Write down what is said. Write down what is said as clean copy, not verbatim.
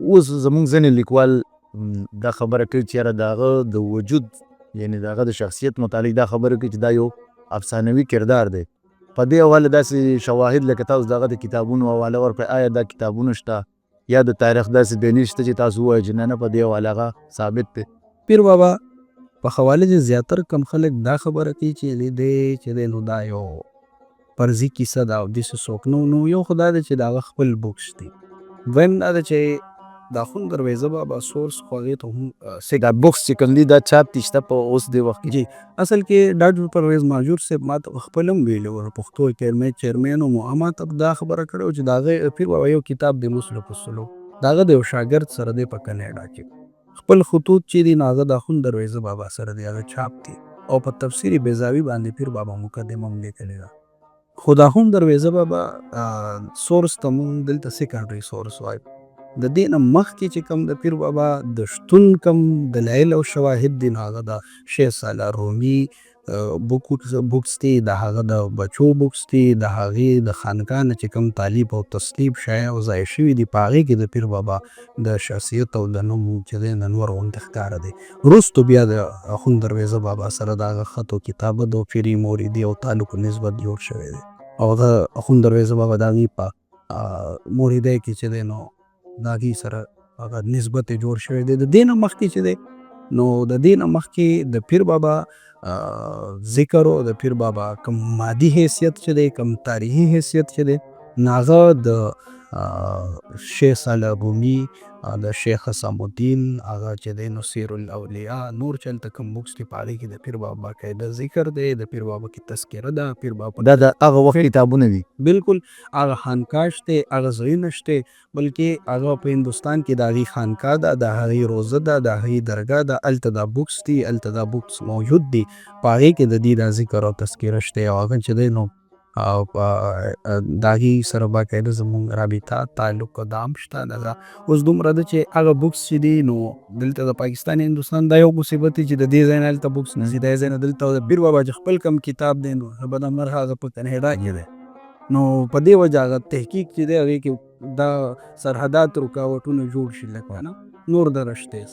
اوس زمونږ ځینې لیکوال دا خبره کوي چې یاره د هغه د وجود، یعنی د هغه د شخصیت متعلق دا خبره کوي چې دا یو افسانوي کردار دی. په دې حواله داسې شواهد، لکه تاسو د هغه د کتابونو حواله ورکړه، آیا دا کتابونه شته یا د تاریخ داسې دلیل شته چې تاسو ووایئ چې نه نه، په دې حواله هغه ثابت دی؟ پیر بابا په حواله چې زیاتر کم خلک دا خبره کوي چې دی چې دی نو دا یو فرضي کیسه ده او داسې څوک نه. نو یو خو دا دی چې د هغه خپل بوکس دي، دویم دا ده چې د اخوند درویزه بابا سورس خو هغې ته هم دا بوکس چې کوم دي، دا چاپ دي، شته په اوس دې وخت کې؟ جی، اصل کې ډاکټر پرویز ماجور صاحب ما ته خپل هم ویلي و، پښتو اکیډمۍ چیرمین و، ما ته دا خبره کړې وه چې د هغه پیر بابا یو کتاب دی مسلک السلوک، د هغه د یو شاګرد سره دی په کینیډا کې، خپل خطوط چې دي نو هغه د اخوند درویزه بابا سره دی، هغه چاپ دي او په تفسیر بیضاوي باندې پیر بابا مقدمه هم لیکلې ده. خو دا هم درویزه بابا سورس ته مونږ دلته سیکنډري سورس وایو. د دې نه مخکې چې کوم د پیر بابا د شتون کوم دلایل او شواهد دي، نو هغه د شیخ سالار رومي بوکس دي، د هغه د بچو بوکس دي، د هغې د خانقاه نه چې کوم تالیف او تصنیف شایع او ضایع شوي دي، په هغې کې د پیر بابا د شخصیت او د نوم چې دی د نور غوندې ښکاره دی. وروستو بیا د اخوند درویزه بابا سره د هغه خط او کتابت او پیري موریدي او تعلق نسبت جوړ شوی دی او هغه اخوند درویزه بابا د هغې په موریدۍ کې چې دی نو د هغې سره هغه نسبت یې جوړ شوی دی. د دې نه مخکې چې دی نو د دې نه مخکې د پیر بابا ذکر او د پیر بابا کوم مادي حیثیت چې دی، کوم تاریخي حیثیت چې دی، نو هغه د شیخ صالح رومي، د شیخ حسام الدین هغه چې دی نو سیر الاولیاء، نور چې هلته کوم بوکس دي، په هغې کې د پیر بابا باقاعده ذکر دی، د پیر بابا کې تذکره ده، پیر بابا دا د هغه وخت کتابونه دي؟ بالکل، هغه خانقاه شته، هغه ځایونه شته، بلکې هغه په هندوستان کې د هغې خانقاه ده، د هغې روضه ده، د هغې درګاه ده، هلته دا بوکس دي، هلته دا بوکس موجود دي، په هغې کې د دې دا ذکر او تذکره شته او هغه چې دی نو او د هغې سره باقاعده زموږ رابطه تعلق دا هم شته. دغه اوس دومره ده چې هغه بوکس چې دي نو دلته د پاکستان هندوستان دا یو مصیبت دی چې د دې ځای نه هلته بوکس نه ځي، د ځای نه دلته. د پیر بابا چې خپل کوم کتاب دی نو بده مرغه هغه په کینیډا کې دی، نو په دې وجه هغه تحقیق چې دی هغې کې دا سرحدات رکاوټونه جوړ شي، لکه نه نور درشته.